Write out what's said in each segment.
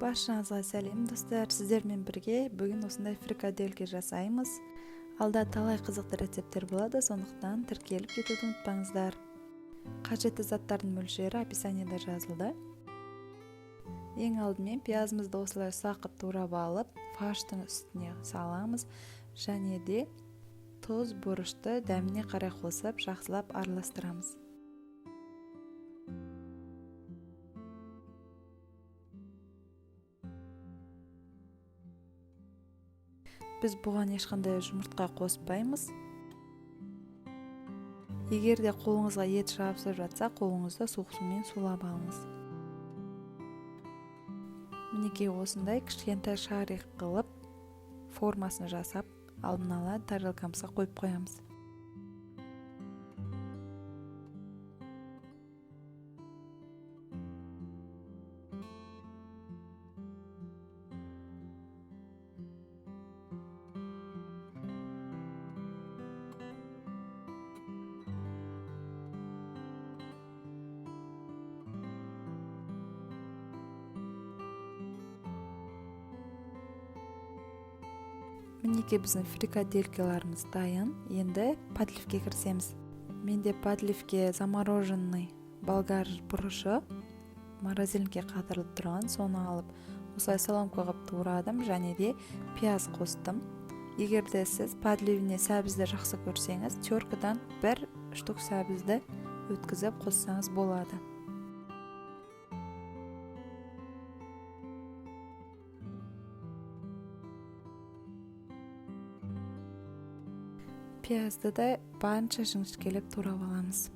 Баршаңызға сәлем, достар! Сіздермен бірге бүгін осындай фрикадельки жасаймыз. Алда талай қызықты рецепттер болады, сондықтан тіркеліп кетуді ұмытпаңыздар. Қажетті заттардың мөлшері описаниеда жазылды. Ең алдымен пиязымызды осылай ұсақ қып турап алып, фарштың үстіне саламыз және де тұз, бұрышты дәміне қарай қосып, жақсылап араластырамыз. Біз бұған ешқандай жұмыртқа қоспаймыз. Егер де қолыңызға ет жабысып жатса, қолыңызды суық сумен сулап алыңыз. Мінекей осындай кішкентай шарик қылып формасын жасап, алдын ала тарелкамызға қойып қоямыз. Мінекей біздің фрикаделькаларымыз дайын. Енді подливке кірісеміз. Менде подливке замороженный болгар бұрышы морозильникке қатырылып тұрған, соны алып осылай соломка қылып турадым және де пияз қостым. Егер де сіз подливіне сәбізді жақсы көрсеңіз, теркадан бір штук сәбізді өткізіп қоссаңыз болады. Пиязды да барынша жіңішкелеп турап аламыз.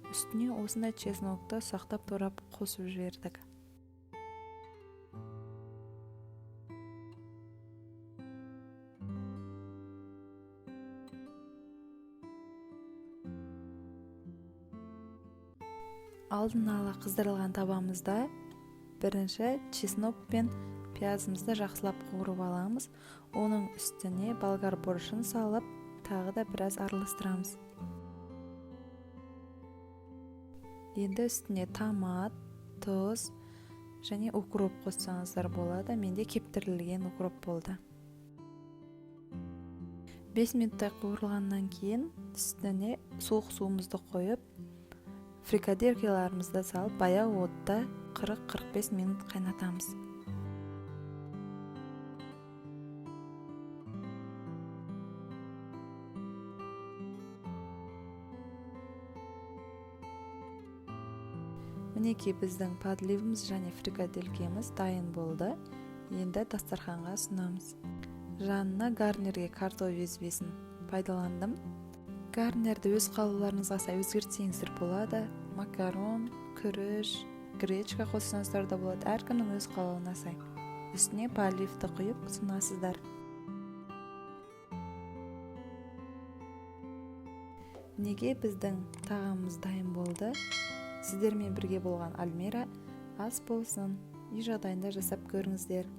Үстіне осындай чеснокты ұсақтап турап қосып жібердік. Алдын ала қыздырылған табамызда бірінші чеснок пен пиязымызды жақсылап қуырып аламыз. Оның үстіне болгар бұрышын салып, тағы да біраз араластырамыз. Енді үстіне томат, тұз және укроп қоссаңыздар болады. Менде кептірілген укроп болды. 5 минуттай қуырылғаннан кейін үстіне суық суымызды қойып, фрикаделькаларымызды салып, баяу отта 40-45 минут қайнатамыз. Мінекей біздің подливіміз және фрикаделькеміз дайын болды. Енді дастарханға ұсынамыз. Жанына гарнирге картоп езбесін пайдаландым. Гарнирді өз қалауларыңызға сай өзгертсеңіздер болады. Макарон, күріш, гречка қоссаңыздар да болады. Әркімнің өз қалауына сай. Үстіне подливті құйып ұсынасыздар. Мінекей біздің тағамымыз дайын болды. Сіздермен бірге болған Альмира. Ас болсын. Үй жағдайында жасап көріңіздер.